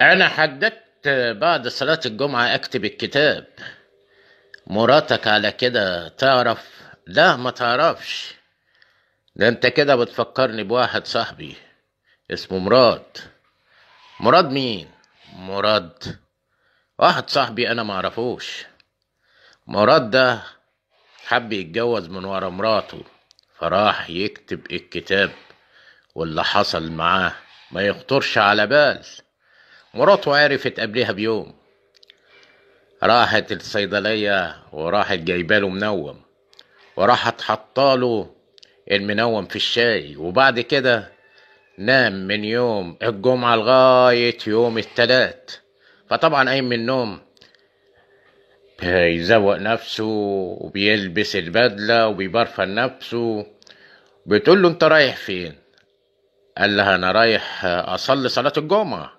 انا حددت بعد صلاة الجمعة اكتب الكتاب. مراتك على كده تعرف؟ لا ما تعرفش. ده انت كده بتفكرني بواحد صاحبي اسمه مراد. مراد مين؟ مراد واحد صاحبي انا معرفوش. مراد ده حب يتجوز من ورا مراته، فراح يكتب الكتاب، واللي حصل معاه ما يخطرش على بال. مراته عرفت قبلها بيوم، راحت الصيدلية وراحت جايباله منوم، وراحت حطاله المنوم في الشاي، وبعد كده نام من يوم الجمعة لغاية يوم التلات. فطبعا قايم من النوم بيزوق نفسه وبيلبس البدلة وبيبرفن نفسه. بتقول له انت رايح فين؟ قال لها انا رايح اصلي صلاة الجمعة.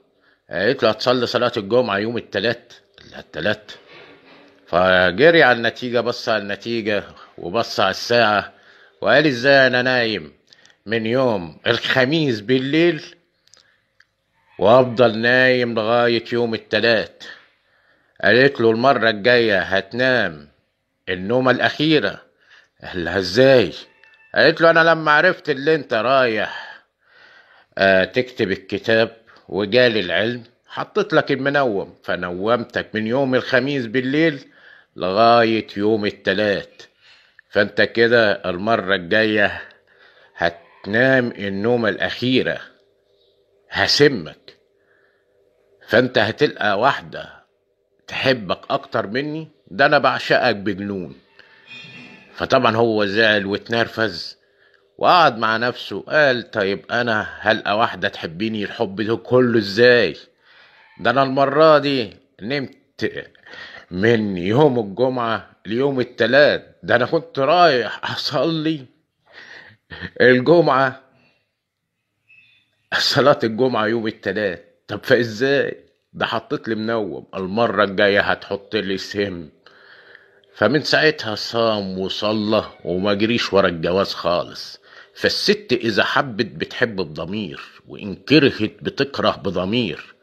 قالت له هتصلي صلاة الجمعة يوم التلات؟ قال لها التلات. فجري على النتيجة، بص على النتيجة وبص على الساعة، وقال ازاي انا نايم من يوم الخميس بالليل وافضل نايم لغاية يوم التلات؟ قالت له المرة الجاية هتنام النومة الأخيرة. قال لها ازاي؟ قالت له انا لما عرفت اللي انت رايح تكتب الكتاب وجالي العلم حطيت لك المنوم، فنومتك من يوم الخميس بالليل لغاية يوم التلات، فانت كده المرة الجاية هتنام النومة الأخيرة، هسمك، فانت هتلقى واحدة تحبك أكتر مني، ده أنا بعشقك بجنون. فطبعا هو زعل واتنرفز وقعد مع نفسه، قال طيب أنا هلقى واحدة تحبيني الحب ده كله ازاي؟ ده أنا المرة دي نمت من يوم الجمعة ليوم التلات، ده أنا كنت رايح أصلي الجمعة، صلاة الجمعة يوم التلات، طب فإزاي؟ ده حطيت لي منوم، المرة الجاية هتحط لي سم. فمن ساعتها صام وصلى وما جريش ورا الجواز خالص. فالست إذا حبت بتحب بضمير، وإن كرهت بتكره بضمير.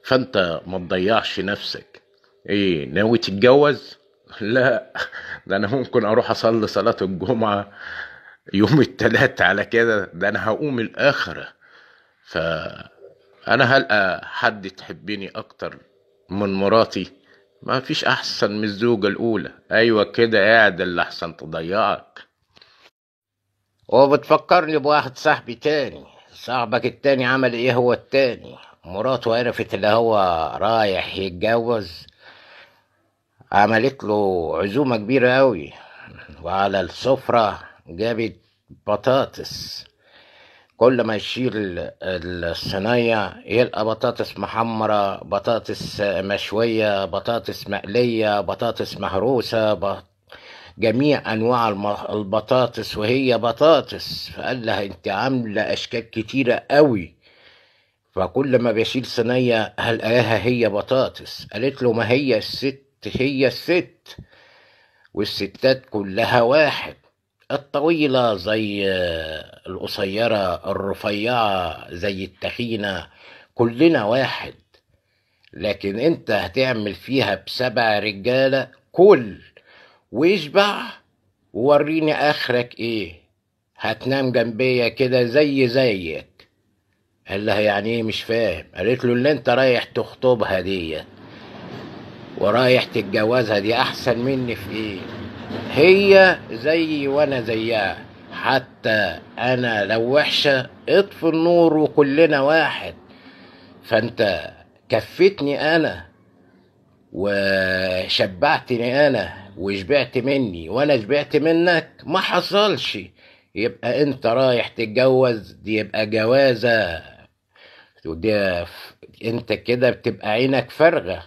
فأنت ما تضيعش نفسك. إيه ناوي تتجوز؟ لا، ده أنا ممكن أروح أصلي صلاة الجمعة يوم التلات على كده، ده أنا هقوم الآخرة. فأنا هلقى حد تحبني أكتر من مراتي؟ ما فيش أحسن من الزوجة الأولى. أيوة كده، قاعد اللي أحسن تضيعك. وبتفكرني بواحد صاحبي تاني. صاحبك التاني عمل إيه هو التاني؟ مراته عرفت اللي هو رايح يتجوز، عملت له عزومة كبيرة أوي، وعلى السفرة جابت بطاطس. كل ما يشيل الصينية يلقى بطاطس محمرة، بطاطس مشوية، بطاطس مقلية، بطاطس مهروسة، جميع أنواع البطاطس، وهي بطاطس. فقال لها انت عاملة أشكال كتيرة قوي، فكل ما بيشيل صينية هلقاها هي بطاطس. قالت له ما هي الست هي الست، والستات كلها واحد، الطويلة زي القصيرة، الرفيعة زي التخينة، كلنا واحد. لكن انت هتعمل فيها ب7 رجالة، كل واشبع ووريني اخرك ايه، هتنام جنبية كده زي زيك. قال لها يعني ايه؟ مش فاهم. قالت له اللي انت رايح تخطبها ديت ورايح تتجوزها دي احسن مني في ايه؟ هي زي وانا زيها، حتى انا لو وحشة اطفي النور وكلنا واحد. فانت كفتني انا وشبعتني انا وشبعت مني وانا شبعت منك، ما حصلش. يبقى انت رايح تتجوز دي يبقى جوازة، ودي انت كده بتبقى عينك فارغة،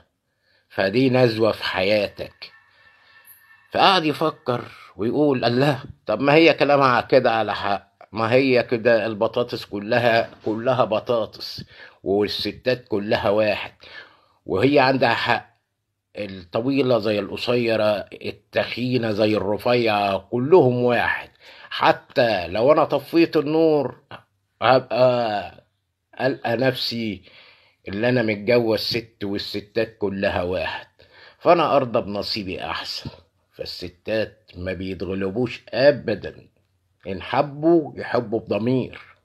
فدي نزوة في حياتك. فقعد يفكر ويقول الله، طب ما هي كلامها كده على حق، ما هي كده البطاطس كلها بطاطس، والستات كلها واحد، وهي عندها حق، الطويلة زي القصيرة، التخينة زي الرفيعة، كلهم واحد. حتى لو أنا طفيت النور هبقى ألقى نفسي اللي انا متجوز ست والستات كلها واحد، فانا ارضى بنصيبي احسن. فالستات ما بيتغلبوش ابدا، ان حبوا يحبوا بضمير.